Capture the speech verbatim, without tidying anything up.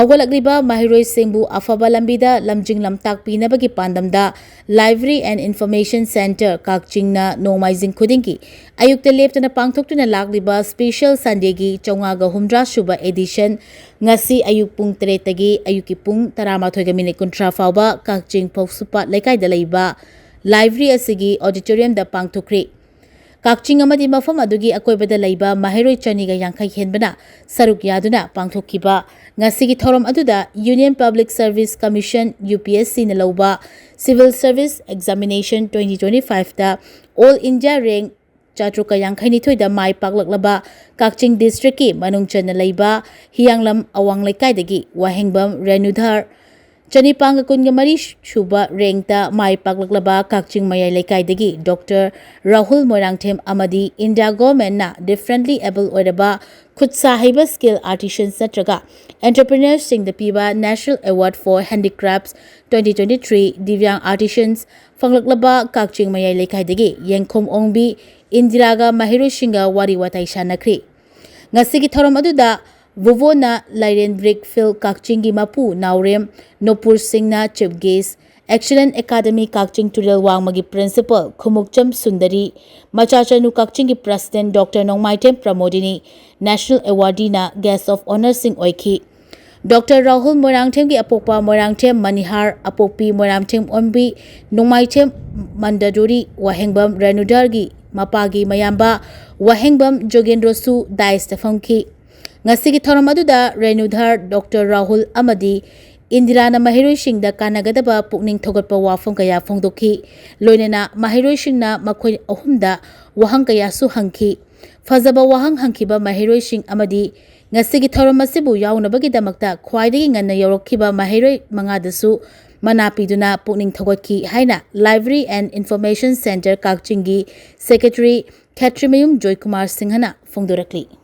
ꯍꯧꯒꯠꯂꯛꯂꯤꯕ ꯃꯍꯩꯔꯣꯏꯁꯤꯡꯕꯨ ꯑꯐꯕ ꯂꯝꯕꯤꯗ ꯂꯝꯖꯤꯡ ꯂꯝꯇꯥꯛ ꯄꯤꯅꯕꯒꯤ ꯄꯥꯟꯗꯝꯗ Library and Information Centre ꯀꯛꯆꯤꯡꯅ ꯅꯣꯡꯃꯥꯏꯖꯤꯡ ꯈꯨꯗꯤꯡꯒꯤ ꯑꯌꯨꯛꯇ ꯂꯦꯞꯇꯅ ꯄꯥꯡꯊꯣꯛꯇꯨꯅ ꯂꯥꯛꯂꯤꯕ Special Sundayꯒꯤ ꯆꯥꯝꯃꯉꯥꯒ ꯍꯨꯝꯗ꯭ꯔꯥ ꯁꯨꯕ edition ꯉꯁꯤ ꯑꯌꯨꯛ ꯄꯨꯡ ꯇꯔꯦꯠꯇꯒꯤ ꯑꯌꯨꯛꯀꯤ ꯄꯨꯡ ꯇꯔꯥꯃꯥꯊꯣꯏꯒ ꯃꯤꯅꯤꯠ ꯀꯨꯟꯊ꯭ꯔꯥ ꯐꯥꯎꯕ ꯀꯛꯆꯤꯡ ꯐꯧꯁꯨꯄꯥꯠ ꯂꯩꯀꯥꯏꯗ ꯂꯩꯕ library ꯑꯁꯤꯒꯤ auditoriumꯗ ꯄꯥꯡꯊꯣꯛꯈ꯭ꯔꯤ꯫ ꯀꯛꯆꯤꯡ ꯑꯃꯗꯤ ꯃꯐꯝ ꯑꯗꯨꯒꯤ ꯑꯀꯣꯏꯕꯗ ꯂꯩꯕ ꯃꯍꯩꯔꯣꯏ ꯆꯅꯤꯒ ꯌꯥꯡꯈꯩ ꯍꯦꯟꯕꯅ ꯁꯔꯨꯛ ꯌꯥꯗꯨꯅ ꯄꯥꯡꯊꯣꯛꯈꯤꯕ ꯉꯁꯤꯒꯤ ꯊꯧꯔꯝ ꯑꯗꯨꯗ Union Public Service Commission, UPSCꯅ ꯂꯧꯕ Civil Service Examination twenty twenty fiveꯇ All India rank ꯆꯥꯇ꯭ꯔꯨꯛꯀ ꯌꯥꯡꯈꯩꯅꯤꯊꯣꯏꯗ ꯃꯥꯏ ꯄꯥꯛꯂꯛꯂꯕ ꯀꯛꯆꯤꯡ districtꯀꯤ ꯃꯅꯨꯡ ꯆꯟꯅ ꯂꯩꯕ ꯍꯤꯌꯥꯡꯂꯝ ꯑꯋꯥꯡ ꯂꯩꯀꯥꯏꯗꯒꯤ ꯋꯥꯍꯦꯡꯕꯝ ꯔꯦꯅꯨꯙꯔ, ꯆꯅꯤꯄꯥꯟꯒ ꯀꯨꯟꯒ ꯃꯔꯤ ꯁꯨꯕ rankꯇ ꯃꯥꯏ ꯄꯥꯛꯂꯛꯂꯕ ꯀꯛꯆꯤꯡ ꯃꯌꯥꯏ ꯂꯩꯀꯥꯏꯗꯒꯤ Doctor ꯔꯥꯍꯨꯜ ꯃꯣꯏꯔꯥꯡꯊꯦꯝ ꯑꯃꯗꯤ India Governmentꯅ differently able ꯑꯣꯏꯔꯕ ꯈꯨꯠꯁꯥ ꯍꯩꯕ skill artisans ꯅꯠꯇ꯭ꯔꯒ entrepreneursꯁꯤꯡꯗ ꯄꯤꯕ National Award for Handicrafts twenty twenty three Divyang Artisans ꯐꯪꯂꯛꯂꯕ ꯀꯛꯆꯤꯡ ꯃꯌꯥꯏ ꯂꯩꯀꯥꯏꯗꯒꯤ ꯌꯦꯡꯈꯣꯝ ꯑꯣꯡꯕꯤ ꯏꯟꯗꯤꯔꯥꯒ ꯃꯍꯩꯔꯣꯏꯁꯤꯡꯒ ꯋꯥꯔꯤ ꯋꯥꯇꯥꯏ ꯁꯥꯟꯅꯈ꯭ꯔꯤ꯫ ꯉꯁꯤꯒꯤ ꯊꯧꯔꯝ ꯑꯗꯨꯗ ꯚꯨꯕꯣꯅ ꯂꯥꯏꯔꯦꯟ brick field ꯀꯛꯆꯤꯡꯒꯤ ꯃꯄꯨ ꯅꯥꯎꯔꯦꯝ ꯅꯣꯄꯨꯔ ꯁꯤꯡꯅ chief guest, Excellent Academy ꯀꯛꯆꯤꯡ ꯇꯨꯔꯦꯜ ꯋꯥꯡꯃꯒꯤ principal ꯈꯨꯃꯨꯛꯆꯝ ꯁꯨꯟꯗꯔꯤ, ꯃꯆꯥꯆꯅꯨ ꯀꯛꯆꯤꯡꯒꯤ president Doctor ꯅꯣꯡꯃꯥꯏꯊꯦꯝ ꯄ꯭ꯔꯃꯣꯗꯤꯅꯤ, national awardee ꯅ guest of honour ꯁꯤꯡ ꯑꯣꯏꯈꯤ꯫ Doctor ꯔꯥꯍꯨꯜ ꯃꯣꯏꯔꯥꯡꯊꯦꯝꯒꯤ ꯑꯄꯣꯛꯄ ꯃꯣꯏꯔꯥꯡꯊꯦꯝ ꯃꯅꯤꯍꯥꯔ, ꯑꯄꯣꯛꯄꯤ ꯃꯣꯏꯔꯥꯡꯊꯦꯝ ꯑꯣꯟꯕꯤ, ꯅꯣꯡꯃꯥꯏꯊꯦꯝ ꯃꯟꯗꯗꯨꯔꯤ, ꯋꯥꯍꯦꯡꯕꯝ ꯔꯦꯅꯨꯗꯔꯒꯤ ꯃꯄꯥꯒꯤ ꯃꯌꯥꯝꯕ ꯋꯥꯍꯦꯡꯕꯝ ꯖꯣꯒꯦꯟꯗ꯭ꯔꯣꯁꯨ dais ꯇ ꯐꯝꯈꯤ꯫ ꯉꯁꯤꯒꯤ ꯊꯧꯔꯝ ꯑꯗꯨꯗ ꯔꯦꯅꯨꯗꯔ, Doctor ꯔꯥꯍꯨꯜ ꯑꯃꯗꯤ ꯏꯟꯗꯤꯔꯥꯅ ꯃꯍꯩꯔꯣꯏꯁꯤꯡꯗ ꯀꯥꯟꯅꯒꯗꯕ ꯄꯨꯛꯅꯤꯡ ꯊꯧꯒꯠꯄ ꯋꯥꯐꯝ ꯀꯌꯥ ꯐꯣꯡꯗꯣꯛꯈꯤ꯫ ꯂꯣꯏꯅꯅ ꯃꯍꯩꯔꯣꯏꯁꯤꯡꯅ ꯃꯈꯣꯏ ꯑꯍꯨꯝꯗ ꯋꯥꯍꯪ ꯀꯌꯥꯁꯨ ꯍꯪꯈꯤ꯫ ꯐꯖꯕ ꯋꯥꯍꯪ ꯍꯪꯈꯤꯕ ꯃꯍꯩꯔꯣꯏꯁꯤꯡ ꯑꯃꯗꯤ ꯉꯁꯤꯒꯤ ꯊꯧꯔꯝ ꯑꯁꯤꯕꯨ ꯌꯥꯎꯅꯕꯒꯤꯗꯃꯛꯇ ꯈ꯭ꯋꯥꯏꯗꯒꯤ ꯉꯟꯅ ꯌꯧꯔꯛꯈꯤꯕ ꯃꯍꯩꯔꯣꯏ ꯃꯉꯥꯗꯁꯨ ꯃꯅꯥ ꯄꯤꯗꯨꯅ ꯄꯨꯛꯅꯤꯡ ꯊꯧꯒꯠꯈꯤ ꯍꯥꯏꯅ Library and Information Centre ꯀꯛꯆꯤꯡꯒꯤ secretary ꯈꯦꯇ꯭ꯔꯤꯃꯌꯨꯝ ꯖꯣꯏꯀꯨꯃꯥꯔ ꯁꯤꯡꯍꯅ ꯐꯣꯡꯗꯣꯔꯛꯂꯤ꯫